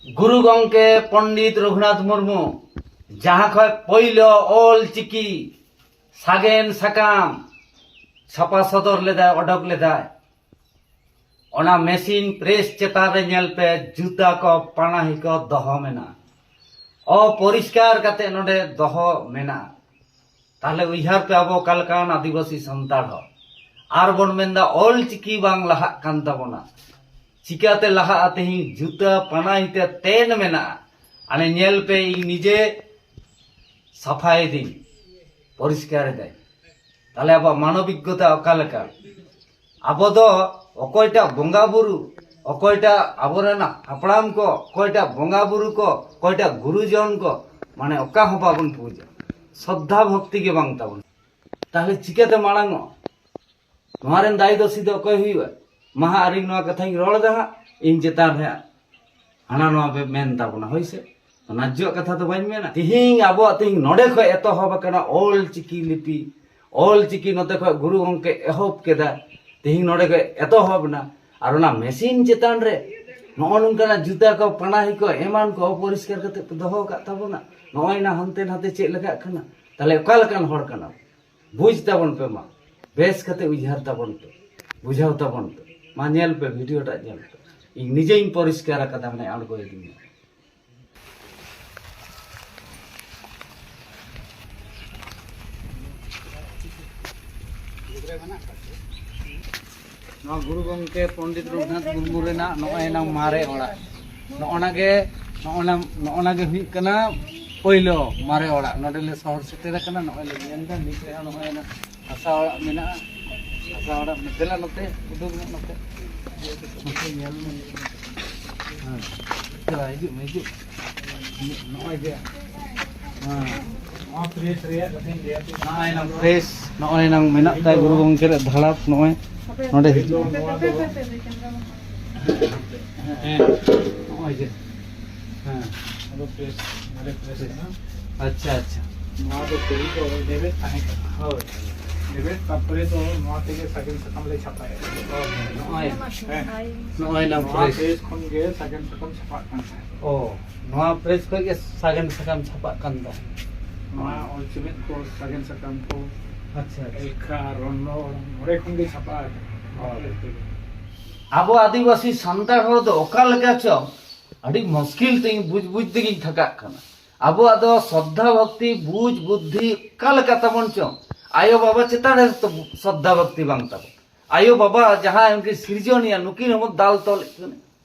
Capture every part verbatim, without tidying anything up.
ᱜᱩᱨᱩ ᱜᱚᱢᱠᱮ ᱯᱚᱱᱰᱤᱛ ᱨᱚᱜᱷᱩᱱᱟᱛᱷ ᱢᱩᱨᱢᱩ ᱡᱟᱦᱟᱸ ᱠᱷᱚᱱ ᱯᱳᱭᱞᱳ ᱚᱞ ᱪᱤᱠᱤ ᱥᱟᱜᱮᱱ ᱥᱟᱠᱟᱢ ᱪᱷᱟᱯᱟ ᱥᱚᱫᱚᱨ ᱞᱮᱫᱟᱭ, ᱚᱰᱚᱠ ᱞᱮᱫᱟᱭ, ᱚᱱᱟ ᱢᱮᱥᱤᱱ ᱯᱨᱮᱥ ᱪᱮᱛᱟᱱ ᱨᱮ ᱧᱮᱞ ᱯᱮ, ᱡᱩᱛᱟ ᱠᱚ, ᱯᱟᱱᱟᱦᱤ ᱠᱚ ᱫᱚᱦᱚ ᱢᱮᱱᱟᱜᱼᱟ, ᱚᱯᱚᱨᱤᱥᱠᱟᱨ ᱠᱟᱛᱮ ᱱᱚᱰᱮ ᱫᱚᱦᱚ ᱢᱮᱱᱟᱜᱼᱟ᱾ ᱛᱟᱦᱞᱮ ᱩᱭᱦᱟᱹᱨ ᱯᱮ, ᱟᱵᱚ ᱚᱠᱟ ᱞᱮᱠᱟᱱ ᱟᱹᱫᱤᱵᱟᱹᱥᱤ ᱥᱟᱱᱛᱟᱲ ᱦᱚᱲ, ᱟᱨ ᱵᱚᱱ ᱢᱮᱱᱫᱟ ᱚᱞ ᱪᱤᱠᱤ ᱵᱟᱝ ᱞᱟᱦᱟᱜ ᱠᱟᱱ ᱛᱟᱵᱚᱱᱟ᱾ ᱪᱤᱠᱟᱛᱮ ᱞᱟᱦᱟᱜᱼᱟ? ᱛᱮᱦᱮᱧ ᱡᱩᱛᱟᱹ ᱯᱟᱱᱟᱦᱤ ᱛᱮ ᱛᱮᱱ ᱢᱮᱱᱟᱜᱼᱟ᱾ ᱟᱱᱮ ᱧᱮᱞ ᱯᱮ, ᱤᱧ ᱱᱤᱡᱮ ᱥᱟᱯᱷᱟᱭᱮᱫᱟᱹᱧ, ᱯᱚᱨᱤᱥᱠᱟᱨ ᱮᱫᱟᱹᱧ᱾ ᱛᱟᱦᱞᱮ ᱟᱵᱚᱣᱟᱜ ᱢᱟᱱᱚᱵᱤᱠᱚᱛᱟ ᱚᱠᱟ ᱞᱮᱠᱟ? ᱟᱵᱚ ᱫᱚ ᱚᱠᱚᱭᱴᱟᱜ ᱵᱚᱸᱜᱟ ᱵᱩᱨᱩ, ᱚᱠᱚᱭᱴᱟᱜ ᱟᱵᱚᱨᱮᱱ ᱦᱟᱯᱲᱟᱢ ᱠᱚ, ᱚᱠᱚᱭᱴᱟᱜ ᱵᱚᱸᱜᱟ ᱵᱩᱨᱩ ᱠᱚ, ᱚᱠᱚᱭᱴᱟᱜ ᱜᱩᱨᱩᱡᱚᱱ ᱠᱚ, ᱢᱟᱱᱮ ᱚᱠᱟ ᱦᱚᱸ ᱵᱟᱵᱚᱱ ᱯᱩᱡᱟ, ᱥᱨᱚᱫᱷᱟ ᱵᱷᱚᱠᱛᱤ ᱜᱮ ᱵᱟᱝ ᱛᱟᱵᱚᱱ᱾ ᱛᱟᱦᱞᱮ ᱪᱤᱠᱟᱹᱛᱮ ᱢᱟᱲᱟᱝ ᱚᱜᱼᱟ? ᱱᱚᱣᱟ ᱨᱮᱱ ᱫᱟᱭᱤ ᱫᱚᱥᱤ ᱫᱚ ᱚᱠᱚᱭ ᱦᱩᱭᱩᱜᱼᱟ? ᱢᱟ ᱦᱟᱸᱜ ᱟᱨ ᱤᱧ ᱱᱚᱣᱟ ᱠᱟᱛᱷᱟᱧ ᱨᱚᱲ ᱮᱫᱟ ᱦᱟᱸᱜ, ᱤᱧ ᱪᱮᱛᱟᱱ ᱨᱮ ᱦᱟᱸᱜ ᱦᱟᱱᱟ ᱱᱚᱣᱟ ᱯᱮ ᱢᱮᱱ ᱛᱟᱵᱚᱱᱟ, ᱦᱳᱭ ᱥᱮ? ᱛᱚ ᱱᱟᱡᱽᱡᱚᱜ ᱠᱟᱛᱷᱟ ᱫᱚ ᱵᱟᱹᱧ ᱢᱮᱱᱟ᱾ ᱛᱤᱦᱤᱧ ᱟᱵᱚᱣᱟᱜ ᱛᱤᱦᱤᱧ ᱱᱚᱰᱮ ᱠᱷᱚᱱ ᱮᱛᱚᱦᱚᱵ ᱟᱠᱟᱱᱟ ᱚᱞ ᱪᱤᱠᱤ ᱞᱤᱯᱤ, ᱚᱞ ᱪᱤᱠᱤ ᱱᱚᱛᱮ ᱠᱷᱚᱱ ᱜᱩᱨᱩ ᱜᱚᱢᱠᱮ ᱮᱦᱚᱵ ᱠᱮᱫᱟ, ᱛᱤᱦᱤᱧ ᱱᱚᱰᱮ ᱠᱷᱚᱱ ᱮᱛᱚᱦᱚᱵ ᱮᱱᱟ᱾ ᱟᱨ ᱚᱱᱟ ᱢᱮᱥᱤᱱ ᱪᱮᱛᱟᱱ ᱨᱮ ᱱᱚᱜᱼᱚ ᱱᱚᱝᱠᱟᱱᱟᱜ ᱡᱩᱛᱟ ᱠᱚ, ᱯᱟᱱᱟᱦᱤ ᱠᱚ, ᱮᱢᱟᱱ ᱠᱚ ᱚᱯᱚᱨᱤᱥᱠᱟᱨ ᱠᱟᱛᱮ ᱯᱮ ᱫᱚᱦᱚ ᱟᱠᱟᱫ ᱛᱟᱵᱚᱱᱟ᱾ ᱱᱚᱜᱼᱚᱭ ᱱᱟ ᱦᱟᱱᱛᱮ ᱱᱟᱛᱮ ᱪᱮᱫ ᱞᱮᱠᱟᱜ ᱠᱟᱱᱟ, ᱛᱟᱦᱞᱮ ᱚᱠᱟ ᱞᱮᱠᱟᱱ ᱦᱚᱲ ᱠᱟᱱᱟ? ᱵᱩᱡᱽ ᱛᱟᱵᱚᱱ ᱯᱮ ᱢᱟ, ᱵᱮᱥ ᱠᱟᱛᱮ ᱩᱭᱦᱟᱹᱨ ᱛᱟᱵᱚᱱ ᱯᱮ, ᱵᱩᱡᱷᱟᱹᱣ ᱛᱟᱵᱚᱱ ᱯᱮ᱾ ᱢᱟ ᱧᱮᱞ ᱯᱮ, ᱵᱷᱤᱰᱤᱭᱳ ᱴᱟᱜ ᱧᱮᱞ ᱯᱮ᱾ ᱤᱧ ᱱᱤᱡᱮᱧ ᱯᱚᱨᱤᱥᱠᱟᱨ ᱟᱠᱟᱫᱟ, ᱢᱟᱱᱮ ᱟᱬᱜᱚᱭᱮᱫᱤᱧᱟ᱾ ᱱᱚᱣᱟ ᱜᱩᱨᱩ ᱜᱚᱢᱠᱮ ᱯᱚᱱᱰᱤᱛ ᱨᱚᱜᱷᱩᱱᱟᱛᱷ ᱢᱩᱨᱢᱩ ᱨᱮᱱᱟᱜ ᱱᱚᱜᱼᱚᱭ ᱱᱟᱝ ᱢᱟᱨᱮ ᱚᱲᱟᱜ, ᱱᱚᱜᱼᱚ ᱱᱟ ᱜᱮ, ᱱᱚᱜᱼᱚ ᱱᱟ, ᱱᱚᱜᱼᱚ ᱱᱟ ᱜᱮ ᱦᱩᱭᱩᱜ ᱠᱟᱱᱟ ᱯᱳᱭᱞᱳ ᱢᱟᱨᱮ ᱚᱲᱟᱜ᱾ ᱱᱚᱰᱮ ᱞᱮ ᱥᱚᱦᱚᱨ ᱥᱮᱴᱮᱨ ᱟᱠᱟᱱᱟ᱾ ᱱᱚᱜᱼᱚᱭ ᱞᱮ ᱧᱮᱞ ᱮᱫᱟ, ᱱᱤᱛ ᱨᱮᱦᱚᱸ ᱱᱚᱜᱼᱚᱭ ᱱᱟ ᱦᱟᱥᱟ ᱚᱲᱟᱜ ᱢᱮᱱᱟᱜᱼᱟ᱾ ᱦᱟᱥᱟ ᱚᱲᱟᱜ ᱢᱮ-, ᱫᱮᱞᱟ ᱱᱚᱛᱮ, ᱩᱰᱩᱠ ᱧᱚᱜ ᱱᱚᱛᱮ᱾ ᱱᱚᱛᱮ ᱧᱮᱞ ᱢᱮ᱾ ᱦᱮᱸ᱾ ᱪᱟᱞᱟᱜ, ᱦᱤᱡᱩᱜ ᱢᱮ, ᱦᱤᱡᱩᱜ᱾ ᱱᱚᱜᱼᱚᱭ ᱡᱮ᱾ ᱦᱮᱸ᱾ ᱱᱚᱣᱟ ᱯᱨᱮᱥ ᱨᱮᱭᱟᱜ ᱠᱟᱛᱷᱟᱧ ᱞᱟᱹᱭᱟ ᱯᱮ ᱠᱟᱱᱟ᱾ ᱱᱚᱜᱼᱚᱭ ᱱᱟᱝ ᱯᱨᱮᱥ, ᱱᱚᱜᱼᱚᱭ ᱱᱟᱝ ᱢᱮᱱᱟᱜ ᱛᱟᱭ ᱜᱩᱨᱩ ᱜᱚᱢᱠᱮ ᱨᱮ ᱫᱷᱟᱲᱟᱯ, ᱱᱚᱜᱼᱚᱭ ᱱᱚᱰᱮ ᱦᱤᱡᱩᱜ᱾ ᱱᱚᱣᱟ ᱫᱚ ᱦᱮᱸ, ᱱᱚᱜᱼᱚᱭ ᱡᱮ᱾ ᱦᱮᱸ᱾ ᱟᱫᱚ ᱯᱨᱮᱥ, ᱢᱟᱨᱮ ᱯᱨᱮᱥ ᱠᱟᱱᱟ᱾ ᱟᱪᱪᱷᱟ, ᱟᱪᱪᱷᱟ᱾ ᱱᱚᱣᱟ ᱫᱚ ᱯᱩᱨᱤ ᱠᱚ ᱚᱞ ᱫᱮᱵᱮ ᱛᱟᱦᱮᱸ ᱠᱟᱱᱟ᱾ ᱦᱳᱭ᱾ ᱞᱮᱵᱮᱫ, ᱛᱟᱨᱯᱚᱨᱮ ᱫᱚ ᱱᱚᱣᱟ ᱛᱮᱜᱮ ᱥᱟᱜᱮᱱ ᱥᱟᱠᱟᱢ ᱞᱮ ᱪᱷᱟᱯᱟᱭᱟ᱾ ᱱᱚᱜᱼᱚᱭ ᱦᱮᱸ᱾ ᱱᱚᱜᱼᱚᱭ ᱱᱚᱣᱟ ᱱᱚᱣᱟ ᱯᱨᱮᱥ᱾ ᱯᱨᱮᱥ ᱠᱷᱚᱱ ᱜᱮ ᱥᱟᱜᱮᱱ ᱥᱟᱠᱟᱢ ᱪᱷᱟᱯᱟᱜ ᱠᱟᱱ ᱛᱟᱦᱮᱸᱫ᱾ ᱚ, ᱱᱚᱣᱟ ᱯᱨᱮᱥ ᱠᱷᱚᱱ ᱜᱮ ᱥᱟᱜᱮᱱ ᱥᱟᱠᱟᱢ ᱪᱷᱟᱯᱟᱜ ᱠᱟᱱ ᱛᱟᱦᱮᱸᱫ᱾ ᱱᱚᱣᱟ ᱚᱞ ᱪᱮᱢᱮᱫ ᱠᱚ, ᱥᱟᱜᱮᱱ ᱥᱟᱠᱟᱢ ᱠᱚ, ᱟᱪᱪᱷᱟ, ᱟᱪᱪᱷᱟ᱾ ᱮᱞᱠᱷᱟ, ᱨᱚᱱᱚᱲ, ᱱᱚᱰᱮ ᱠᱷᱚᱱ ᱜᱮ ᱪᱷᱟᱯᱟ ᱟᱠᱟᱱᱟ᱾ ᱦᱳᱭ᱾ ᱯᱨᱮᱥ ᱛᱮᱜᱮ᱾ ᱟᱵᱚ ᱟᱹᱫᱤᱵᱟᱹᱥᱤ ᱥᱟᱱᱛᱟᱲ ᱦᱚᱲ ᱫᱚ ᱚᱠᱟ ᱞᱮᱠᱟ ᱪᱚ ᱟᱹᱰᱤ ᱢᱩᱥᱠᱤᱞ ᱛᱮᱧ ᱵᱩᱡᱽ ᱵᱩᱡᱽ ᱛᱮᱜᱤᱧ ᱛᱷᱟᱠᱟᱜ ᱠᱟᱱᱟ᱾ ᱟᱵᱚᱣᱟᱜ ᱫᱚ ᱥᱨᱚᱫᱷᱟ ᱵᱷᱚᱠᱛᱤ, ᱵᱩᱡᱽ ᱵᱩᱫᱽᱫᱷᱤ ᱚᱠᱟ ᱞᱮᱠᱟ ᱛᱟᱵᱚᱱ ᱪᱚ, ᱟᱭᱳ ᱵᱟᱵᱟ ᱪᱮᱛᱟᱱ ᱨᱮ ᱛᱚ ᱥᱨᱚᱫᱷᱟ ᱵᱷᱚᱠᱛᱤ ᱵᱟᱝ ᱛᱟᱵᱚᱱ᱾ ᱟᱭᱳ ᱵᱟᱵᱟ ᱡᱟᱦᱟᱸᱭ ᱩᱱᱠᱤᱱ ᱥᱤᱨᱡᱚᱱᱤᱭᱟ, ᱱᱩᱠᱤᱱ ᱦᱚᱸᱵᱚᱱ ᱫᱟᱞ ᱛᱚᱞᱮᱫ ᱠᱤᱱᱟ᱾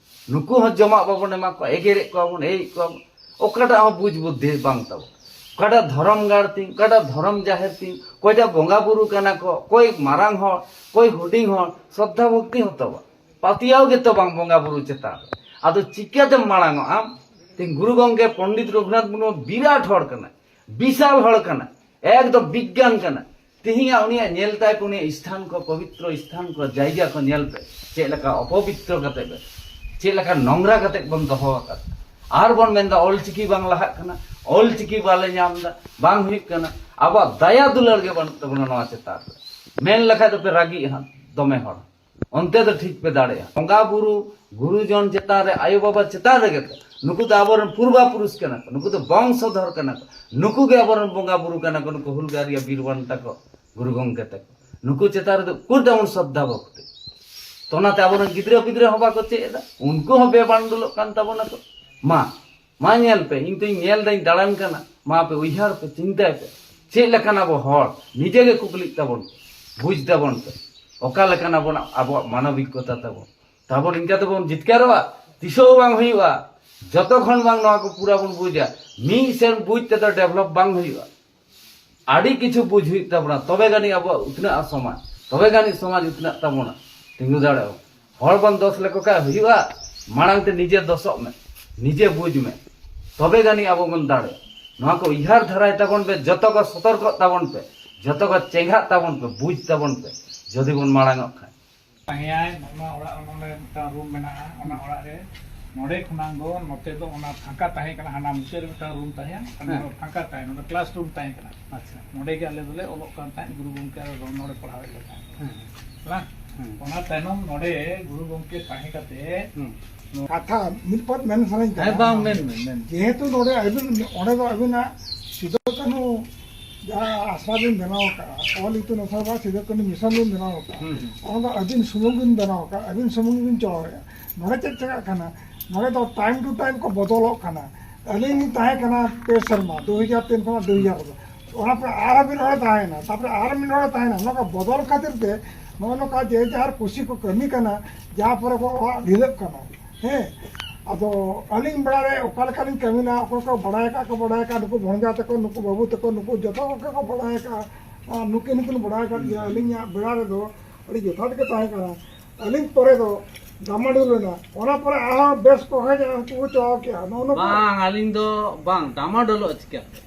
ᱱᱩᱠᱩ ᱦᱚᱸ ᱡᱚᱢᱟᱜ ᱵᱟᱵᱚᱱ ᱮᱢᱟ ᱠᱚᱣᱟ, ᱮᱜᱮᱨᱮᱫ ᱠᱚᱣᱟ ᱵᱚᱱ, ᱮᱭᱮᱫ ᱠᱚᱣᱟ ᱵᱚᱱ, ᱚᱠᱟᱴᱟᱜ ᱦᱚᱸ ᱵᱩᱡᱽ ᱵᱩᱫᱽᱫᱷᱤ ᱵᱟᱝ ᱛᱟᱵᱚᱱ᱾ ᱚᱠᱟᱴᱟᱜ ᱫᱷᱚᱨᱚᱢ ᱜᱟᱲ ᱛᱤᱧ, ᱚᱠᱟᱴᱟᱜ ᱫᱷᱚᱨᱚᱢ ᱡᱟᱦᱮᱨ ᱛᱤᱧ, ᱚᱠᱚᱭᱴᱟᱜ ᱵᱚᱸᱜᱟ ᱵᱩᱨᱩ ᱠᱟᱱᱟ ᱠᱚ, ᱚᱠᱚᱭ ᱢᱟᱨᱟᱝ ᱦᱚᱲ, ᱚᱠᱚᱭ ᱦᱩᱰᱤᱧ ᱦᱚᱲ, ᱥᱨᱚᱫᱷᱟ ᱵᱷᱚᱠᱛᱤ ᱦᱚᱸ ᱛᱟᱵᱚᱱ᱾ ᱯᱟᱹᱛᱭᱟᱹᱣ ᱜᱮᱛᱚ ᱵᱟᱝ ᱵᱚᱸᱜᱟ ᱵᱩᱨᱩ ᱪᱮᱛᱟᱱ ᱨᱮ᱾ ᱟᱫᱚ ᱪᱤᱠᱟᱹᱛᱮᱢ ᱢᱟᱲᱟᱝ ᱚᱜ ᱟᱢ? ᱛᱮᱦᱮᱧ ᱜᱩᱨᱩ ᱜᱚᱢᱠᱮ ᱯᱚᱱᱰᱤᱛ ᱨᱚᱜᱷᱩᱱᱟᱛᱷ ᱢᱩᱨᱢᱩ ᱵᱤᱨᱟᱴ ᱦᱚᱲ ᱠᱟᱱᱟᱭ, ᱵᱤᱥᱟᱞ ᱦᱚᱲ ᱠᱟᱱᱟᱭ, ᱮᱠᱫᱚᱢ ᱵᱤᱜᱽᱜᱟᱱ ᱠᱟᱱᱟᱭ᱾ ᱛᱮᱦᱮᱧᱟᱜ ᱩᱱᱤᱭᱟᱜ ᱧᱮᱞ ᱛᱟᱭ ᱯᱮ, ᱩᱱᱤᱭᱟᱜ ᱥᱛᱷᱟᱱ ᱠᱚ, ᱯᱚᱵᱤᱛᱨᱚ ᱥᱛᱷᱟᱱ ᱠᱚ, ᱡᱟᱭᱜᱟ ᱠᱚ ᱧᱮᱞ ᱯᱮ, ᱪᱮᱫ ᱞᱮᱠᱟ ᱚᱯᱚᱵᱤᱛᱨᱚ ᱠᱟᱛᱮ ᱵᱮ, ᱪᱮᱫ ᱞᱮᱠᱟ ᱱᱚᱝᱨᱟ ᱠᱟᱛᱮ ᱵᱚᱱ ᱫᱚᱦᱚ ᱟᱠᱟᱫ᱾ ᱟᱨ ᱵᱚᱱ ᱢᱮᱱᱫᱟ ᱚᱞᱪᱤᱠᱤ ᱵᱟᱝ ᱞᱟᱦᱟᱜ ᱠᱟᱱᱟ, ᱚᱞᱪᱤᱠᱤ ᱵᱟᱞᱮ ᱧᱟᱢ ᱮᱫᱟ, ᱵᱟᱝ ᱦᱩᱭᱩᱜ ᱠᱟᱱᱟ, ᱟᱵᱚᱣᱟᱜ ᱫᱟᱭᱟ ᱫᱩᱞᱟᱹᱲ ᱜᱮ ᱵᱟᱹᱱᱩᱜ ᱛᱟᱵᱚᱱᱟ ᱱᱚᱣᱟ ᱪᱮᱛᱟᱱ ᱨᱮ᱾ ᱢᱮᱱ ᱞᱮᱠᱷᱟᱡ ᱫᱚᱯᱮ ᱨᱟᱹᱜᱤᱜᱼᱟ ᱦᱟᱸᱜ ᱫᱚᱢᱮ ᱦᱚᱲ᱾ ᱚᱱᱛᱮ ᱫᱚ ᱴᱷᱤᱠ ᱯᱮ ᱫᱟᱲᱮᱭᱟᱜᱼᱟ᱾ ᱵᱚᱸᱜᱟ ᱵᱩᱨᱩ, ᱜᱩᱨᱩᱡᱚᱱ ᱪᱮᱛᱟᱱ ᱨᱮ, ᱟᱭᱳ ᱵᱟᱵᱟ ᱪᱮᱛᱟᱱ ᱨᱮᱜᱮ ᱛᱚ᱾ ᱱᱩᱠᱩ ᱫᱚ ᱟᱵᱚᱨᱮᱱ ᱯᱩᱨᱵᱟ ᱯᱩᱨᱩᱥ ᱠᱟᱱᱟ ᱠᱚ, ᱱᱩᱠᱩ ᱫᱚ ᱵᱚᱝᱥᱚᱫᱷᱚᱨ ᱠᱟᱱᱟ ᱠᱚ, ᱱᱩᱠᱩ ᱜᱮ ᱟᱵᱚᱨᱮᱱ ᱵᱚᱸᱜᱟ ᱵᱩᱨᱩ ᱠᱟᱱᱟ ᱠᱚ, ᱱᱩᱠᱩ ᱦᱩᱞᱜᱟᱨᱤᱭᱟ ᱵᱤᱨ ᱵᱟᱱᱴᱟ ᱠᱚ, ᱜᱩᱨᱩ ᱜᱚᱢᱠᱮ ᱛᱟᱠᱚ᱾ ᱱᱩᱠᱩ ᱪᱮᱛᱟᱱ ᱨᱮᱫᱚ ᱩᱠᱩᱨ ᱛᱟᱵᱚᱱ ᱥᱨᱚᱫᱷᱟ ᱵᱷᱚᱠᱛᱤ? ᱛᱚ ᱚᱱᱟᱛᱮ ᱟᱵᱚᱨᱮᱱ ᱜᱤᱫᱽᱨᱟᱹ ᱯᱤᱫᱽᱨᱟᱹ ᱦᱚᱸ ᱵᱟᱠᱚ ᱪᱮᱫ ᱮᱫᱟ, ᱩᱱᱠᱩ ᱦᱚᱸ ᱵᱮᱵᱟᱱᱰᱩᱞᱚᱜ ᱠᱟᱱ ᱛᱟᱵᱚᱱᱟ ᱠᱚ᱾ ᱢᱟ, ᱢᱟ ᱧᱮᱞ ᱯᱮ, ᱤᱧ ᱛᱚᱧ ᱧᱮᱞ ᱫᱟᱹᱧ, ᱫᱟᱬᱟᱱ ᱠᱟᱱᱟ, ᱢᱟ ᱯᱮ ᱩᱭᱦᱟᱹᱨ ᱯᱮ, ᱪᱤᱱᱛᱟᱹᱭ ᱯᱮ, ᱪᱮᱫ ᱞᱮᱠᱟᱱ ᱟᱵᱚ ᱦᱚᱲ? ᱱᱤᱡᱮ ᱜᱮ ᱠᱩᱠᱞᱤᱜ ᱛᱟᱵᱚᱱ ᱯᱮ, ᱵᱩᱡᱽ ᱛᱟᱵᱚᱱ ᱯᱮ, ᱚᱠᱟ ᱞᱮᱠᱟᱱ ᱟᱵᱚᱱᱟᱜ, ᱟᱵᱚᱣᱟᱜ ᱢᱟᱱᱚᱵᱤᱠᱚᱛᱟ ᱛᱟᱵᱚᱱ? ᱛᱟᱵᱚᱱ ᱤᱱᱠᱟ ᱛᱮᱵᱚᱱ ᱡᱤᱛᱠᱟᱹᱨᱚᱜᱼᱟ, ᱛᱤᱥ ᱦᱚᱸ ᱵᱟᱝ ᱦᱩᱭᱩᱜᱼᱟ᱾ ᱡᱚᱛᱚ ᱠᱷᱚᱱ ᱵᱟᱝ ᱱᱚᱣᱟ ᱠᱚ ᱯᱩᱨᱟ ᱵᱚᱱ ᱵᱩᱡᱟ, ᱢᱤᱫ ᱥᱮᱱ ᱵᱩᱡᱽ ᱛᱮᱫᱚ ᱰᱮᱵᱷᱞᱚᱯ ᱵᱟᱝ ᱦᱩᱭᱩᱜᱼᱟ᱾ ᱟᱹᱰᱤ ᱠᱤᱪᱷᱩ ᱵᱩᱡᱽ ᱦᱩᱭᱩᱜ ᱛᱟᱵᱚᱱᱟ, ᱛᱚᱵᱮ ᱜᱟᱱᱤ ᱟᱵᱚᱣᱟᱜ ᱩᱛᱱᱟᱹᱜᱼᱟ ᱥᱚᱢᱟᱡᱽ, ᱛᱚᱵᱮ ᱜᱟᱱᱤ ᱥᱚᱢᱟᱡᱽ ᱩᱛᱱᱟᱹᱜ ᱛᱟᱵᱚᱱᱟ, ᱛᱤᱸᱜᱩ ᱫᱟᱲᱮᱭᱟᱜᱼᱟ᱾ ᱦᱚᱲ ᱵᱚᱱ ᱫᱚᱥ ᱞᱮᱠᱚ ᱠᱷᱟᱱ ᱦᱩᱭᱩᱜᱼᱟ? ᱢᱟᱲᱟᱝ ᱛᱮ ᱱᱤᱡᱮ ᱫᱚᱥᱚᱜ ᱢᱮ, ᱱᱤᱡᱮ ᱵᱩᱡᱽ ᱢᱮ, ᱛᱚᱵᱮ ᱜᱟᱱᱤ ᱟᱵᱚ ᱵᱚᱱ ᱫᱟᱲᱮᱭᱟᱜᱼᱟ᱾ ᱱᱚᱣᱟ ᱠᱚ ᱩᱭᱦᱟᱹᱨ ᱫᱷᱟᱨᱟᱭ ᱛᱟᱵᱚᱱ ᱯᱮ, ᱡᱚᱛᱚ ᱠᱚ ᱥᱚᱛᱚᱨᱠᱚᱜ ᱛᱟᱵᱚᱱ ᱯᱮ, ᱡᱚᱛᱚ ᱠᱚ ᱪᱮᱸᱜᱷᱟᱜ ᱛᱟᱵᱚᱱ ᱯᱮ, ᱵᱩᱡᱽ ᱛᱟᱵᱚᱱ ᱯᱮ, ᱡᱩᱫᱤ ᱵᱚᱱ ᱢᱟᱲᱟᱝ ᱚᱜ ᱠᱷᱟᱱ᱾ ᱛᱟᱦᱮᱸᱭᱟᱭ, ᱱᱚᱜᱼᱚ ᱱᱚᱣᱟ ᱚᱲᱟᱜ ᱱᱚᱰᱮ ᱢᱤᱫᱴᱟᱝ ᱨᱩᱢ ᱢᱮᱱᱟᱜᱼᱟ, ᱚᱱᱟ ᱚᱲᱟᱜ ᱨᱮ ᱱᱚᱰᱮ ᱠᱷᱚᱱᱟᱜ ᱫᱚ ᱱᱚᱛᱮ ᱫᱚ ᱚᱱᱟ ᱯᱷᱟᱸᱠᱟ ᱛᱟᱦᱮᱸ ᱠᱟᱱᱟ, ᱦᱟᱱᱟ ᱢᱩᱪᱟᱹᱫ ᱨᱮ ᱢᱤᱫᱴᱟᱝ ᱨᱩᱢ ᱛᱟᱦᱮᱸ ᱠᱟᱱᱟ, ᱦᱮᱸ᱾ ᱱᱚᱰᱮ ᱯᱷᱟᱸᱠᱟ ᱛᱟᱦᱮᱸ, ᱱᱚᱰᱮ ᱠᱞᱟᱥ ᱨᱩᱢ ᱛᱟᱦᱮᱸ ᱠᱟᱱᱟ᱾ ᱟᱪᱪᱷᱟ᱾ ᱱᱚᱰᱮ ᱜᱮ ᱟᱞᱮ ᱫᱚᱞᱮ ᱚᱞᱚᱜ ᱠᱟᱱ ᱛᱟᱦᱮᱸᱫ, ᱜᱩᱨᱩ ᱜᱚᱢᱠᱮ ᱟᱨ ᱱᱚᱰᱮ ᱯᱟᱲᱦᱟᱣᱮᱫ ᱞᱮ ᱛᱟᱦᱮᱸᱫ᱾ ᱦᱮᱸ᱾ ᱵᱟᱝ? ᱦᱮᱸ᱾ ᱚᱱᱟ ᱛᱟᱭᱱᱚᱢ ᱱᱚᱰᱮ ᱜᱩᱨᱩ ᱜᱚᱢᱠᱮ ᱛᱟᱦᱮᱸ ᱠᱟᱛᱮ ᱦᱮᱸ᱾ ᱠᱟᱛᱷᱟ ᱢᱤᱫ ᱯᱚᱫ ᱢᱮᱱ ᱥᱟᱱᱟᱧ ᱠᱟᱱᱟ᱾ ᱦᱮᱸ, ᱵᱟᱝ, ᱢᱮᱱ ᱢᱮ, ᱢᱮᱱ ᱢᱮ᱾ ᱡᱮᱦᱮᱛᱩ ᱱᱚᱰᱮ ᱟᱹᱵᱤᱱ, ᱚᱸᱰᱮ ᱫᱚ ᱟᱹᱵᱤᱱᱟᱜ ᱥᱤᱫᱩ ᱠᱟᱹᱱᱦᱩ ᱡᱟᱦᱟᱸ ᱟᱥᱲᱟ ᱵᱤᱱ ᱵᱮᱱᱟᱣ ᱟᱠᱟᱫᱼᱟ, ᱚᱞ ᱤᱛᱩᱱ ᱟᱥᱲᱟ ᱵᱟ ᱥᱤᱫᱩ ᱠᱟᱹᱱᱦᱩ ᱢᱤᱥᱚᱱ ᱵᱤᱱ ᱵᱮᱱᱟᱣ ᱟᱠᱟᱫᱼᱟ, ᱦᱩᱸ, ᱦᱩᱸ᱾ ᱚᱱᱟ ᱫᱚ ᱟᱹᱵᱤᱱ ᱥᱩᱢᱩᱝ ᱵᱤᱱ ᱵᱮᱱᱟᱣ ᱟᱠᱟᱫᱼᱟ, ᱟᱹᱵᱤᱱ ᱥᱩᱢᱩᱝ ᱵᱤᱱ ᱪᱚᱞᱟᱣᱮᱫᱼᱟ᱾ ᱱᱚᱰᱮ ᱪᱮᱫ ᱪᱮᱠᱟᱜ ᱠᱟᱱᱟ? ᱱᱚᱰᱮ ᱫᱚ time to time ᱠᱚ ᱵᱚᱫᱚᱞᱚᱜ ᱠᱟᱱᱟ᱾ ᱟᱹᱞᱤᱧ ᱞᱤᱧ ᱛᱟᱦᱮᱸ ᱠᱟᱱᱟ ᱯᱮ ᱥᱮᱨᱢᱟ, ᱫᱩ ᱦᱟᱡᱟᱨ ᱛᱤᱱ ᱠᱷᱚᱱᱟᱜ ᱫᱩ ᱦᱟᱡᱟᱨ ᱨᱮᱫᱚ᱾ ᱚᱱᱟ ᱯᱚᱨᱮ ᱟᱨᱦᱚᱸ ᱢᱤᱫ ᱦᱚᱲᱮ ᱛᱟᱦᱮᱸᱭᱮᱱᱟ, ᱛᱟᱨᱯᱚᱨᱮ ᱟᱨᱦᱚᱸ ᱢᱤᱫ ᱦᱚᱲᱮ ᱛᱟᱦᱮᱸᱭᱮᱱᱟ᱾ ᱱᱚᱣᱟ ᱠᱚ ᱵᱚᱫᱚᱞ ᱠᱷᱟᱹᱛᱤᱨ ᱛᱮ ᱱᱚᱜᱼᱚ ᱱᱚᱝᱠᱟ ᱡᱮ ᱡᱟᱦᱟᱨ ᱠᱩᱥᱤ ᱠᱚ ᱠᱟᱹᱢᱤ ᱠᱟᱱᱟ, ᱡᱟᱦᱟᱸ ᱯᱚᱨᱮ ᱠᱚ ᱚᱲᱟᱜ ᱰᱷᱤᱞᱟᱹᱜ ᱠᱟᱱᱟ᱾ ᱦᱮᱸ, ᱟᱫᱚ ᱟᱹᱞᱤᱧ ᱵᱮᱲᱟ ᱨᱮ ᱚᱠᱟ ᱞᱮᱠᱟᱞᱤᱧ ᱠᱟᱹᱢᱤ ᱞᱮᱫᱟ, ᱚᱠᱚᱭ ᱠᱚ ᱵᱟᱲᱟᱭ ᱟᱠᱟᱫ ᱠᱚ ᱵᱟᱲᱟᱭ ᱟᱠᱟᱫ, ᱱᱩᱠᱩ ᱵᱷᱚᱸᱡᱟ ᱛᱟᱠᱚ, ᱱᱩᱠᱩ ᱵᱟᱹᱵᱩ ᱛᱟᱠᱚ, ᱱᱩᱠᱩ ᱡᱚᱛᱚ ᱠᱚᱜᱮ ᱠᱚ ᱵᱟᱲᱟᱭ ᱟᱠᱟᱫᱼᱟ᱾ ᱟᱨ ᱱᱩᱠᱤᱱ ᱦᱚᱸᱠᱤᱱ ᱵᱟᱲᱟᱭ ᱟᱠᱟᱫ ᱜᱮᱭᱟ, ᱟᱹᱞᱤᱧᱟᱜ ᱵᱮᱲᱟ ᱨᱮᱫᱚ ᱟᱹᱰᱤ ᱡᱚᱛᱷᱟᱛ ᱜᱮ ᱛᱟᱦᱮᱸ ᱠᱟᱱᱟ᱾ ᱟᱹᱞᱤᱧ ᱯᱚᱨᱮ ᱫᱚ ᱰᱟᱢᱟᱰᱳᱞ ᱮᱱᱟ, ᱚᱱᱟ ᱯᱚᱨᱮ ᱟᱨᱦᱚᱸ ᱵᱮᱥ ᱠᱚ ᱦᱮᱡ ᱮᱱᱟ, ᱩᱱᱠᱩ ᱠᱚ ᱪᱟᱵᱟ ᱠᱮᱜᱼᱟ᱾ ᱱᱚᱜᱼᱚ ᱱᱚᱝᱠᱟ᱾ ᱵᱟᱝ, ᱟᱹᱞᱤᱧ ᱫᱚ ᱵᱟᱝ, ᱰᱟᱢᱟᱰᱳᱞᱚᱜᱼᱟ ᱪᱤᱠᱟᱹᱛᱮ?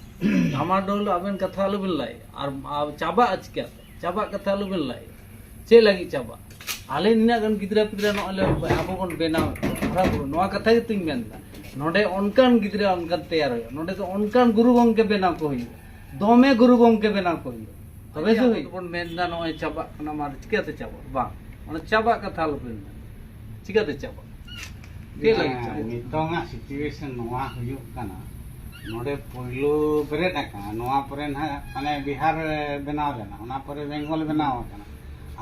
ᱰᱟᱢᱟᱰᱳᱞ ᱟᱵᱮᱱ ᱠᱟᱛᱷᱟ ᱟᱞᱚᱵᱮᱱ ᱞᱟᱹᱭ, ᱟᱨ, ᱟᱨ ᱪᱟᱵᱟᱜᱼᱟ ᱪᱤᱠᱟᱹᱛᱮ? ᱪᱟᱵᱟᱜ ᱠᱟᱛᱷᱟ ᱟᱞᱚᱵᱮᱱ ᱞᱟᱹᱭ᱾ ᱪᱮᱫ ᱞᱟᱹᱜᱤᱫ ᱪᱟᱵᱟᱜ? ᱟᱞᱮ ᱱᱤᱱᱟᱹᱜ ᱜᱟᱱ ᱜᱤᱫᱽᱨᱟᱹ ᱯᱤᱫᱽᱨᱟᱹ ᱱᱚᱜᱼᱚᱭ ᱞᱮ ᱟᱵᱚ ᱵᱚᱱ ᱵᱮᱱᱟᱣ ᱦᱟᱨᱟ ᱵᱩᱨᱩ, ᱱᱚᱣᱟ ᱠᱟᱛᱷᱟ ᱜᱮᱛᱚᱧ ᱢᱮᱱᱫᱟ᱾ ᱱᱚᱰᱮ ᱚᱱᱠᱟᱱ ᱜᱤᱫᱽᱨᱟᱹ ᱚᱱᱠᱟᱱ ᱛᱮᱭᱟᱨ ᱦᱩᱭᱩᱜᱼᱟ, ᱱᱚᱰᱮ ᱫᱚ ᱚᱱᱠᱟᱱ ᱜᱩᱨᱩ ᱜᱚᱢᱠᱮ ᱵᱮᱱᱟᱣ ᱠᱚ ᱦᱩᱭᱩᱜᱼᱟ, ᱫᱚᱢᱮ ᱜᱩᱨᱩ ᱜᱚᱢᱠᱮ ᱵᱮᱱᱟᱣ ᱠᱚ ᱦᱩᱭᱩᱜᱼᱟ, ᱛᱚᱵᱮ ᱥᱮ ᱟᱵᱚ ᱦᱩᱭᱩᱜᱼᱟ᱾ ᱫᱚᱵᱚᱱ ᱢᱮᱱᱫᱟ ᱱᱚᱜᱼᱚᱭ ᱪᱟᱵᱟᱜ ᱠᱟᱱᱟ, ᱢᱟ ᱪᱤᱠᱟᱹᱛᱮ ᱪᱟᱵᱟᱜᱼᱟ? ᱵᱟᱝ, ᱚᱱᱟ ᱪᱟᱵᱟᱜ ᱠᱟᱛᱷᱟ ᱟᱞᱚᱯᱮ ᱢᱮᱱᱟ, ᱪᱤᱠᱟᱹᱛᱮ ᱪᱟᱵᱟᱜᱼᱟ? ᱪᱮᱫ ᱞᱟᱹᱜᱤᱫ ᱦᱮᱸ, ᱪᱟᱵᱟᱜᱼᱟ? ᱱᱤᱛᱚᱝᱟᱜ situation ᱱᱚᱣᱟ ᱦᱩᱭᱩᱜ ᱠᱟᱱᱟ, ᱱᱚᱰᱮ ᱯᱳᱭᱞᱳ ᱵᱮᱨᱮᱫ ᱟᱠᱟᱱᱟ, ᱱᱚᱣᱟ ᱯᱚᱨᱮ ᱱᱟᱦᱟᱜ ᱢᱟᱱᱮ ᱵᱤᱦᱟᱨ ᱨᱮ ᱵᱮᱱᱟᱣ ᱞᱮᱱᱟ, ᱚᱱᱟ ᱯᱚᱨᱮ ᱵᱮᱝᱜᱚᱞ ᱵᱮᱱᱟᱣ ᱟᱠᱟᱱᱟ᱾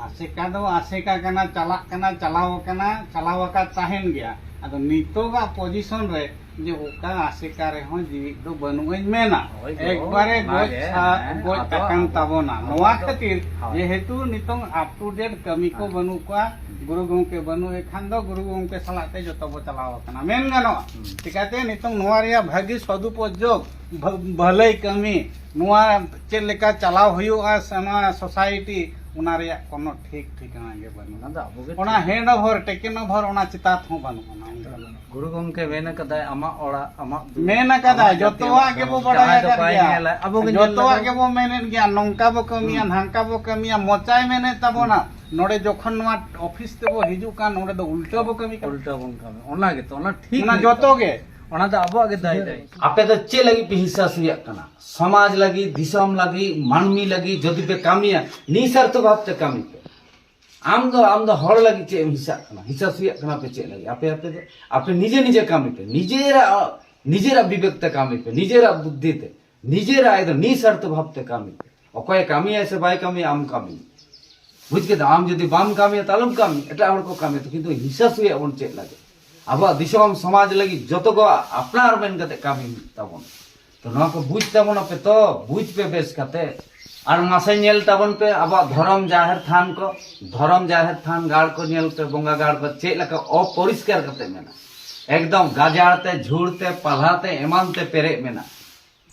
ᱟᱥᱮᱠᱟ ᱫᱚ ᱟᱥᱮᱠᱟ ᱠᱟᱱᱟ, ᱪᱟᱞᱟᱜ ᱠᱟᱱᱟ, ᱪᱟᱞᱟᱣ ᱟᱠᱟᱱᱟ, ᱪᱟᱞᱟᱣ ᱟᱠᱟᱫ ᱛᱟᱦᱮᱱ ᱜᱮᱭᱟ᱾ ᱟᱫᱚ ᱱᱤᱛᱚᱜᱟᱜ position ᱨᱮ ᱡᱮ ᱚᱠᱟ ᱟᱥᱮᱠᱟ ᱨᱮᱦᱚᱸ ᱡᱤᱣᱤᱫ ᱫᱚ ᱵᱟᱹᱱᱩᱜ ᱟᱹᱧ ᱢᱮᱱᱟ, ᱦᱳᱭ, ᱮᱠᱵᱟᱨᱮ ᱚᱱᱟ ᱜᱚᱡ ᱜᱮ, ᱥᱟ-, ᱦᱮᱸ, ᱜᱚᱡ ᱟᱫᱚ ᱟᱠᱟᱱ ᱟᱵᱚ, ᱛᱟᱵᱚᱱᱟ᱾ ᱟᱵᱚ ᱱᱚᱣᱟ ᱫᱚ, ᱠᱷᱟᱹᱛᱤᱨ ᱦᱳᱭ᱾ ᱡᱮᱦᱮᱛᱩ ᱱᱤᱛᱚᱝ up to date ᱠᱟᱹᱢᱤ ᱠᱚ ᱦᱮᱸ᱾ ᱵᱟᱹᱱᱩᱜ ᱠᱚᱣᱟ, ᱜᱩᱨᱩ ᱜᱚᱢᱠᱮ ᱵᱟᱹᱱᱩᱜ ᱮ ᱠᱷᱟᱱ ᱫᱚ ᱜᱩᱨᱩ ᱜᱚᱢᱠᱮ ᱥᱟᱞᱟᱜ ᱛᱮ ᱡᱚᱛᱚ ᱵᱚ ᱪᱟᱞᱟᱣ ᱟᱠᱟᱱᱟ, ᱢᱮᱱ ᱜᱟᱱᱚᱜᱼᱟ᱾ ᱦᱩᱸ᱾ ᱪᱤᱠᱟᱹᱛᱮ ᱱᱤᱛᱚᱝ ᱱᱚᱣᱟ ᱨᱮᱭᱟᱜ ᱵᱷᱟᱹᱜᱤ ᱥᱚᱫᱩᱯᱚᱡᱳᱜᱽ, ᱵᱷᱟᱹ-, ᱵᱷᱟᱹᱞᱟᱹᱭ ᱠᱟᱹᱢᱤ, ᱱᱚᱣᱟ ᱪᱮᱫ ᱞᱮᱠᱟ ᱪᱟᱞᱟᱣ ᱦᱩᱭᱩᱜᱼᱟ, ᱥᱮ ᱱᱚᱣᱟ society, ᱚᱱᱟ ᱨᱮᱭᱟᱜ ᱠᱳᱱᱳ ᱴᱷᱤᱠ ᱴᱷᱤᱠᱟᱹᱱᱟ ᱜᱮ ᱵᱟᱹᱱᱩᱜᱼᱟ᱾ ᱚᱱᱟ ᱫᱚ ᱟᱵᱚ ᱜᱮ ᱚᱱᱟ ᱴᱷᱤᱠ᱾ Hand over, taken over, ᱚᱱᱟ ᱪᱮᱛᱟᱱ ᱦᱚᱸ ᱵᱟᱹᱱᱩᱜᱼᱟ᱾ ᱚᱱᱟ ᱚᱱᱠᱟ ᱵᱟᱹᱱᱩᱜᱼᱟ᱾ ᱜᱩᱨᱩ ᱜᱚᱢᱠᱮ ᱢᱮᱱ ᱟᱠᱟᱫᱟᱭ, ᱟᱢᱟᱜ ᱚᱲᱟᱜ, ᱟᱢᱟᱜ ᱫᱩᱣᱟᱹᱨ, ᱢᱮᱱ ᱟᱠᱟᱫᱟᱭ, ᱟᱢᱟᱜ ᱡᱟᱹᱛᱤᱭᱟᱜ ᱡᱚᱛᱚᱣᱟᱜ ᱜᱮᱵᱚ ᱫᱷᱚᱨᱚᱢ, ᱵᱟᱲᱟᱭ ᱡᱟᱦᱟᱸᱭ ᱫᱚ ᱟᱠᱟᱫ ᱵᱟᱭ ᱜᱮᱭᱟ᱾ ᱧᱮᱞᱟ, ᱟᱵᱚ ᱜᱮ ᱧᱮᱞ ᱡᱚᱛᱚᱣᱟᱜ ᱞᱟᱜᱟᱣ ᱜᱮᱵᱚ ᱢᱮᱱᱮᱫ ᱜᱮᱭᱟ, ᱱᱚᱝᱠᱟ ᱵᱚ ᱠᱟᱹᱢᱤᱭᱟ, ᱦᱩᱸ᱾ ᱱᱷᱟᱝᱠᱟ ᱵᱚ ᱠᱟᱹᱢᱤᱭᱟ, ᱢᱚᱪᱟᱭ ᱢᱮᱱᱮᱫ ᱛᱟᱵᱚᱱᱟ᱾ ᱦᱩᱸ᱾ ᱱᱚᱰᱮ ᱡᱚᱠᱷᱚᱱ ᱱᱚᱣᱟ ᱚᱯᱷᱤᱥ ᱛᱮᱵᱚ ᱦᱤᱡᱩᱜ ᱠᱟᱱ, ᱱᱚᱰᱮ ᱫᱚ ᱩᱞᱴᱟᱹ ᱵᱚ ᱠᱟᱹᱢᱤ ᱠᱟᱱᱟ᱾ ᱩᱞᱴᱟᱹ ᱵᱚᱱ ᱠᱟᱹᱢᱤ, ᱚᱱᱟ ᱜᱮᱛᱚ, ᱚᱱᱟ ᱴᱷᱤᱠ ᱚᱱᱟ ᱜᱮ᱾ ᱡᱚᱛᱚ ᱜᱮ᱾ ᱚᱱᱟ ᱫᱚ ᱟᱵᱚᱣᱟᱜ ᱜᱮ ᱫᱟᱭ ᱫᱟᱭ᱾ ᱟᱯᱮ ᱫᱚ ᱪᱮᱫ ᱞᱟᱹᱜᱤᱫ ᱯᱮ ᱦᱤᱸᱥᱟ ᱥᱩᱭᱟᱜ ᱠᱟᱱᱟ? ᱥᱚᱢᱟᱡᱽ ᱞᱟᱹᱜᱤᱫ, ᱫᱤᱥᱚᱢ ᱞᱟᱹᱜᱤᱫ, ᱢᱟᱹᱱᱢᱤ ᱞᱟᱹᱜᱤᱫ ᱡᱩᱫᱤ ᱯᱮ ᱠᱟᱹᱢᱤᱭᱟ, ᱱᱤᱥᱟᱨᱛᱷᱚ ᱵᱷᱟᱵᱽ ᱛᱮ ᱠᱟᱹᱢᱤ ᱯᱮ᱾ ᱟᱢ ᱫᱚ, ᱟᱢ ᱫᱚ ᱦᱚᱲ ᱞᱟᱹᱜᱤᱫ ᱪᱮᱫ ᱮᱢ ᱦᱤᱸᱥᱟᱜ ᱠᱟᱱᱟ? ᱦᱤᱸᱥᱟ ᱥᱩᱭᱟᱜ ᱠᱟᱱᱟ ᱯᱮ ᱪᱮᱫ ᱞᱟᱹᱜᱤᱫ? ᱟᱯᱮ, ᱟᱯᱮ ᱫᱚ, ᱟᱯᱮ ᱱᱤᱡᱮ ᱱᱤᱡᱮ ᱠᱟᱹᱢᱤ ᱯᱮ, ᱱᱤᱡᱮᱨᱟᱜ, ᱱᱤᱡᱮᱨᱟᱜ ᱵᱤᱵᱮᱠ ᱛᱮ ᱠᱟᱹᱢᱤ ᱯᱮ, ᱱᱤᱡᱮᱨᱟᱜ ᱵᱩᱫᱽᱫᱷᱤ ᱛᱮ, ᱱᱤᱡᱮᱨᱟᱜ ᱮᱠᱫᱚᱢ ᱱᱤᱥᱟᱨᱛᱷᱚ ᱵᱷᱟᱵᱽ ᱛᱮ ᱠᱟᱹᱢᱤ ᱯᱮ᱾ ᱚᱠᱚᱭᱮ ᱠᱟᱹᱢᱤᱭᱟᱭ ᱥᱮ ᱵᱟᱭ ᱠᱟᱹᱢᱤᱭᱟ, ᱟᱢ ᱠᱟᱹᱢᱤ᱾ ᱵᱩᱡᱽ ᱠᱮᱫᱟ? ᱟᱢ ᱡᱩᱫᱤ ᱵᱟᱢ ᱠᱟᱹᱢᱤᱭᱟ, ᱛᱟᱦᱞᱮᱢ ᱠᱟᱹᱢᱤ, ᱮᱴᱟᱜ ᱦᱚᱲ ᱠᱚ ᱠᱟᱹᱢᱤᱭᱟ᱾ ᱛᱚ, ᱠᱤᱱᱛᱩ ᱦᱤᱸᱥᱟ ᱥᱩᱭᱟᱜ ᱵᱚᱱ ᱪᱮᱫ ᱞᱟᱹᱜᱤᱫ? ᱟᱵᱚᱣᱟᱜ ᱫᱤᱥᱚᱢ ᱥᱚᱢᱟᱡᱽ ᱞᱟᱹᱜᱤᱫ ᱡᱚᱛᱚ ᱠᱚ ᱟᱯᱱᱟᱨ ᱢᱮᱱ ᱠᱟᱛᱮ ᱠᱟᱹᱢᱤ ᱦᱩᱭᱩᱜ ᱛᱟᱵᱚᱱᱟ᱾ ᱛᱚ, ᱱᱚᱣᱟ ᱠᱚ ᱵᱩᱡᱽ ᱛᱟᱵᱚᱱᱟᱯᱮ ᱛᱚ, ᱵᱩᱡᱽ ᱯᱮ ᱵᱮᱥ ᱠᱟᱛᱮ᱾ ᱟᱨ ᱢᱟᱥᱮ ᱧᱮᱞ ᱛᱟᱵᱚᱱ ᱯᱮ ᱟᱵᱚᱣᱟᱜ ᱫᱷᱚᱨᱚᱢ ᱡᱟᱦᱮᱨ ᱛᱷᱟᱱ ᱠᱚ, ᱫᱷᱚᱨᱚᱢ ᱡᱟᱦᱮᱨ ᱛᱷᱟᱱ ᱜᱟᱲ ᱠᱚ ᱧᱮᱞ ᱯᱮ, ᱵᱚᱸᱜᱟ ᱜᱟᱲ ᱠᱚ ᱪᱮᱫ ᱞᱮᱠᱟ ᱚᱯᱚᱨᱤᱥᱠᱟᱨ ᱠᱟᱛᱮ ᱢᱮᱱᱟᱜᱼᱟ᱾ ᱮᱠᱫᱚᱢ ᱜᱟᱡᱟᱲ ᱛᱮ, ᱡᱷᱩᱲ ᱛᱮ, ᱯᱟᱞᱦᱟ ᱛᱮ, ᱮᱢᱟᱱ ᱛᱮ ᱯᱮᱨᱮᱡ ᱢᱮᱱᱟᱜᱼᱟ᱾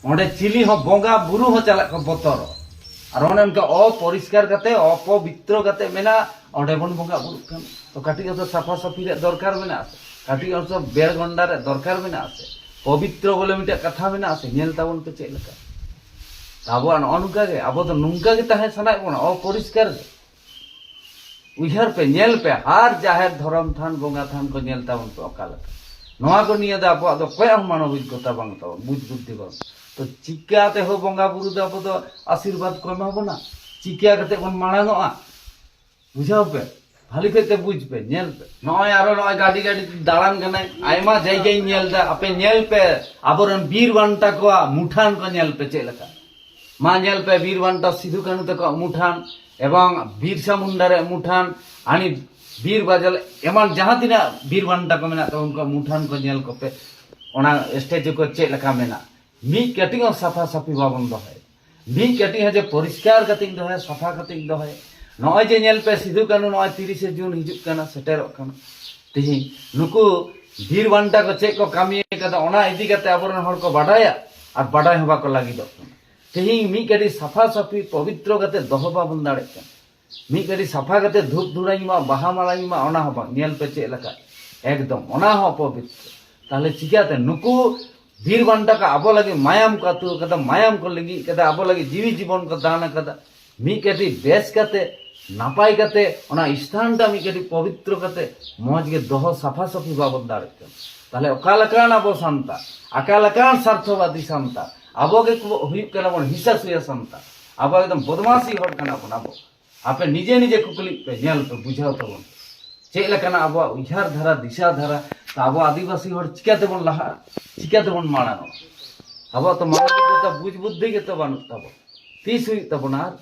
ᱚᱸᱰᱮ ᱪᱤᱞᱤ ᱦᱚᱸ ᱵᱚᱸᱜᱟ ᱵᱩᱨᱩ ᱦᱚᱸ ᱪᱟᱞᱟᱜ ᱠᱚ ᱵᱚᱛᱚᱨᱚᱜ᱾ ᱟᱨ ᱚᱱᱮ ᱚᱱᱠᱟ ᱚᱯᱚᱨᱤᱥᱠᱟᱨ ᱠᱟᱛᱮ, ᱚᱯᱚᱵᱤᱛᱨᱚ ᱠᱟᱛᱮ ᱢᱮᱱᱟᱜᱼᱟ, ᱚᱸᱰᱮ ᱵᱚᱱ ᱵᱚᱸᱜᱟ ᱵᱩᱨᱩᱜ ᱠᱟᱱᱟ᱾ ᱛᱚ, ᱠᱟᱹᱴᱤᱡ ᱦᱚᱸᱛᱚ ᱥᱟᱯᱷᱟ ᱥᱟᱹᱯᱷᱤ ᱨᱮᱭᱟᱜ ᱫᱚᱨᱠᱟᱨ ᱢᱮᱱᱟᱜᱼᱟ ᱥᱮ? ᱠᱟᱹᱴᱤᱡ ᱦᱚᱸᱛᱚ ᱵᱮᱲ ᱜᱚᱱᱰᱟ ᱨᱮᱭᱟᱜ ᱫᱚᱨᱠᱟᱨ ᱢᱮᱱᱟᱜᱼᱟ ᱥᱮ? ᱯᱚᱵᱤᱛᱨᱚ ᱵᱚᱞᱮ ᱢᱤᱫᱴᱮᱡ ᱠᱟᱛᱷᱟ ᱢᱮᱱᱟᱜᱼᱟ ᱥᱮ? ᱧᱮᱞ ᱛᱟᱵᱚᱱ ᱯᱮ ᱪᱮᱫ ᱞᱮᱠᱟ᱾ ᱟᱵᱚᱣᱟᱜ ᱱᱚᱜᱼᱚ ᱱᱚᱝᱠᱟ ᱜᱮ, ᱟᱵᱚ ᱫᱚ ᱱᱚᱝᱠᱟ ᱜᱮ ᱛᱟᱦᱮᱸ ᱥᱟᱱᱟᱭᱮᱫ ᱵᱚᱱᱟ, ᱚᱯᱚᱨᱤᱥᱠᱟᱨ ᱜᱮ᱾ ᱩᱭᱦᱟᱹᱨ ᱯᱮ, ᱧᱮᱞ ᱯᱮ, ᱦᱟᱨ ᱡᱟᱦᱮᱨ ᱫᱷᱚᱨᱚᱢ ᱛᱷᱟᱱ, ᱵᱚᱸᱜᱟ ᱛᱷᱟᱱ ᱠᱚ ᱧᱮᱞ ᱛᱟᱵᱚᱱ ᱯᱮ ᱚᱠᱟ ᱞᱮᱠᱟ᱾ ᱱᱚᱣᱟ ᱠᱚ ᱱᱤᱭᱮ ᱫᱚ ᱟᱵᱚᱣᱟᱜ ᱫᱚ ᱚᱠᱚᱭᱟᱜ ᱦᱚᱸ ᱢᱟᱱᱚᱵᱤᱠᱚᱛᱟ ᱵᱟᱝ ᱛᱟᱵᱚᱱ, ᱵᱩᱡᱽ ᱵᱩᱫᱽᱫᱷᱤ ᱵᱟᱝ᱾ ᱛᱚ, ᱪᱤᱠᱟᱹ ᱛᱮᱦᱚᱸ ᱵᱚᱸᱜᱟ ᱵᱩᱨᱩ ᱫᱚ ᱟᱵᱚ ᱫᱚ ᱟᱥᱤᱨᱵᱟᱫᱽ ᱠᱚ ᱮᱢᱟ ᱵᱚᱱᱟ? ᱪᱤᱠᱟᱹ ᱠᱟᱛᱮ ᱵᱚᱱ ᱢᱟᱲᱟᱝᱚᱜᱼᱟ? ᱵᱩᱡᱷᱟᱹᱣ ᱯᱮ, ᱵᱷᱟᱞᱤ ᱠᱟᱛᱮ ᱵᱩᱡᱽ ᱯᱮ, ᱧᱮᱞ ᱯᱮ᱾ ᱱᱚᱜᱼᱚᱭ ᱟᱨᱚ ᱱᱚᱜᱼᱚᱭ ᱜᱟᱹᱰᱤ ᱜᱟᱹᱰᱤ ᱫᱟᱬᱟᱱ ᱠᱟᱱᱟᱭ, ᱟᱭᱢᱟ ᱡᱟᱭᱜᱟᱧ ᱧᱮᱞ ᱮᱫᱟ᱾ ᱟᱯᱮ ᱧᱮᱞ ᱯᱮ, ᱟᱵᱚᱨᱮᱱ ᱵᱤᱨ ᱵᱟᱱᱴᱟ ᱠᱚᱣᱟᱜ ᱢᱩᱴᱷᱟᱱ ᱠᱚ ᱧᱮᱞ ᱯᱮ ᱪᱮᱫ ᱞᱮᱠᱟ᱾ ᱢᱟ ᱧᱮᱞ ᱯᱮ, ᱵᱤᱨ ᱵᱟᱱᱴᱟ ᱥᱤᱫᱷᱩ ᱠᱟᱹᱱᱦᱩ ᱛᱟᱠᱚᱣᱟᱜ ᱢᱩᱴᱷᱟᱱ, ᱮᱵᱚᱝ ᱵᱤᱨᱥᱟ ᱢᱩᱱᱰᱟ ᱨᱮᱭᱟᱜ ᱢᱩᱴᱷᱟᱱ, ᱟᱹᱱᱤ ᱵᱤᱨ ᱵᱟᱡᱟᱞ ᱮᱢᱟᱱ ᱡᱟᱦᱟᱸ ᱛᱤᱱᱟᱹᱜ ᱵᱤᱨ ᱵᱟᱱᱴᱟ ᱠᱚ ᱢᱮᱱᱟᱜ ᱛᱟᱵᱚᱱ, ᱩᱱᱠᱩᱣᱟᱜ ᱢᱩᱴᱷᱟᱱ ᱠᱚ ᱧᱮᱞ ᱠᱚᱯᱮ, ᱚᱱᱟ ᱥᱴᱮᱪᱩ ᱠᱚ ᱪᱮᱫ ᱞᱮᱠᱟ ᱢᱮᱱᱟᱜᱼᱟ᱾ ᱢᱤᱫ ᱠᱟᱹᱴᱤᱡ ᱦᱚᱸ ᱥᱟᱯᱷᱟ ᱥᱟᱹᱯᱷᱤ ᱵᱟᱵᱚᱱ ᱫᱚᱦᱚᱭᱟ᱾ ᱢᱤᱫ ᱠᱟᱹᱴᱤᱡ ᱦᱚᱸ ᱡᱮ ᱯᱚᱨᱤᱥᱠᱟᱨ ᱠᱟᱛᱮᱧ ᱫᱚᱦᱚᱭᱟ, ᱥᱟᱯᱷᱟ ᱠᱟᱛᱮᱧ ᱫᱚᱦᱚᱭᱟ᱾ ᱱᱚᱜᱼᱚᱭ ᱡᱮ ᱧᱮᱞ ᱯᱮ, ᱥᱤᱫᱷᱩ ᱠᱟᱹᱱᱦᱩ ᱱᱚᱜᱼᱚᱭ ᱛᱤᱨᱤᱥᱮ ᱡᱩᱱ ᱦᱤᱡᱩᱜ ᱠᱟᱱᱟ, ᱥᱮᱴᱮᱨᱚᱜ ᱠᱟᱱᱟ᱾ ᱛᱤᱦᱤᱧ ᱱᱩᱠᱩ ᱵᱤᱨ ᱵᱟᱱᱴᱟ ᱠᱚ ᱪᱮᱫ ᱠᱚ ᱠᱟᱹᱢᱤ ᱠᱟᱫᱟ, ᱚᱱᱟ ᱤᱫᱤ ᱠᱟᱛᱮ ᱟᱵᱚᱨᱮᱱ ᱦᱚᱲ ᱠᱚ ᱵᱟᱰᱟᱭᱟ ᱟᱨ ᱵᱟᱰᱟᱭ ᱦᱚᱸ ᱵᱟᱠᱚ ᱞᱟᱹᱜᱤᱫᱚᱜ ᱠᱟᱱᱟ᱾ ᱛᱤᱦᱤᱧ ᱢᱤᱫ ᱠᱟᱹᱴᱤᱡ ᱥᱟᱯᱷᱟ ᱥᱟᱹᱯᱷᱤ ᱯᱚᱵᱤᱛᱨᱚ ᱠᱟᱛᱮ ᱫᱚᱦᱚ ᱵᱟᱵᱚᱱ ᱫᱟᱲᱮᱭᱟᱜ ᱠᱟᱱᱟ᱾ ᱢᱤᱫ ᱠᱟᱹᱴᱤᱡ ᱥᱟᱯᱷᱟ ᱠᱟᱛᱮ ᱫᱷᱩᱯ ᱫᱷᱩᱲᱟᱧ ᱮᱢᱟ, ᱵᱟᱦᱟ ᱢᱟᱞᱟᱧ ᱮᱢᱟ, ᱚᱱᱟ ᱦᱚᱸ ᱵᱟᱝ᱾ ᱧᱮᱞ ᱯᱮ ᱪᱮᱫ ᱞᱮᱠᱟ, ᱮᱠᱫᱚᱢ ᱚᱱᱟ ᱦᱚᱸ ᱚᱯᱚᱵᱤᱛᱨᱚ᱾ ᱛᱟᱦᱞᱮ ᱪᱤᱠᱟᱹᱛᱮ ᱱᱩᱠᱩ ᱵᱤᱨ ᱵᱟᱱᱴᱟ ᱠᱚ ᱟᱵᱚ ᱞᱟᱹᱜᱤᱫ ᱢᱟᱭᱟᱢ ᱠᱚ ᱟᱹᱛᱩ ᱟᱠᱟᱫᱟ, ᱢᱟᱭᱟᱢ ᱠᱚ ᱞᱤᱸᱜᱤ ᱟᱠᱟᱫᱟ, ᱟᱵᱚ ᱞᱟᱹᱜᱤᱫ ᱡᱤᱣᱤ ᱡᱤᱵᱚᱱ ᱠᱚ ᱫᱟᱱ ᱟᱠᱟᱫᱟ, ᱢᱤᱫ ᱠᱟᱹᱴᱤᱡ ᱵᱮᱥ ᱠᱟᱛᱮ ᱱᱟᱯᱟᱭ ᱠᱟᱛᱮ ᱚᱱᱟ ᱥᱛᱷᱟᱱ ᱴᱟ ᱢᱤᱫ ᱠᱟᱹᱴᱤᱡ ᱯᱚᱵᱤᱛᱨᱚ ᱠᱟᱛᱮ ᱢᱚᱡᱽ ᱜᱮ ᱫᱚᱦᱚ ᱥᱟᱯᱷᱟ ᱥᱟᱹᱯᱷᱤ ᱵᱟᱵᱚᱱ ᱫᱟᱲᱮᱜ ᱠᱟᱱᱟ᱾ ᱛᱟᱦᱞᱮ ᱚᱠᱟ ᱞᱮᱠᱟᱱ ᱟᱵᱚ ᱥᱟᱱᱛᱟᱲ, ᱚᱠᱟ ᱞᱮᱠᱟᱱ ᱥᱟᱨᱛᱷᱚᱵᱟᱫᱤ ᱥᱟᱱᱛᱟᱲ? ᱟᱵᱚ ᱜᱮ ᱠᱚ ᱦᱩᱭᱩᱜ ᱠᱟᱱᱟ ᱵᱚᱱ ᱦᱤᱥᱟᱹ ᱥᱩᱭᱟᱹ ᱥᱟᱱᱛᱟᱲ᱾ ᱟᱵᱚ ᱮᱠᱫᱚᱢ ᱵᱚᱫᱢᱟᱥᱤ ᱦᱚᱲ ᱠᱟᱱᱟ ᱵᱚᱱ ᱟᱵᱚ᱾ ᱟᱯᱮ ᱱᱤᱡᱮ ᱱᱤᱡᱮ ᱠᱩᱠᱞᱤ ᱯᱮ, ᱧᱮᱞ ᱯᱮ, ᱵᱩᱡᱷᱟᱹᱣ ᱛᱟᱵᱚᱱ ᱯᱮ᱾ ᱪᱮᱫ ᱞᱮᱠᱟᱱᱟᱜ ᱟᱵᱚᱣᱟᱜ ᱩᱭᱦᱟᱹᱨ ᱫᱷᱟᱨᱟ, ᱫᱤᱥᱟᱹ ᱫᱷᱟᱨᱟ, ᱛᱟ ᱟᱵᱚ ᱟᱹᱫᱤᱵᱟᱹᱥᱤ ᱦᱚᱲ ᱪᱤᱠᱟᱹ ᱛᱮᱵᱚᱱ ᱞᱟᱦᱟᱜᱼᱟ, ᱪᱤᱠᱟᱹ ᱛᱮᱵᱚᱱ ᱢᱟᱲᱟᱝᱚᱜᱼᱟ? ᱟᱵᱚᱣᱟᱜ ᱛᱚ ᱢᱟᱱᱚᱵᱤᱠᱚᱛᱟ, ᱵᱩᱡᱽ ᱵᱩᱫᱽᱫᱷᱤ ᱜᱮᱛᱚ ᱵᱟᱹᱱᱩᱜ ᱛᱟᱵᱚᱱ᱾ ᱛᱤᱥ ᱦᱩᱭᱩᱜ ᱛᱟᱵᱚᱱᱟ ᱟᱨ?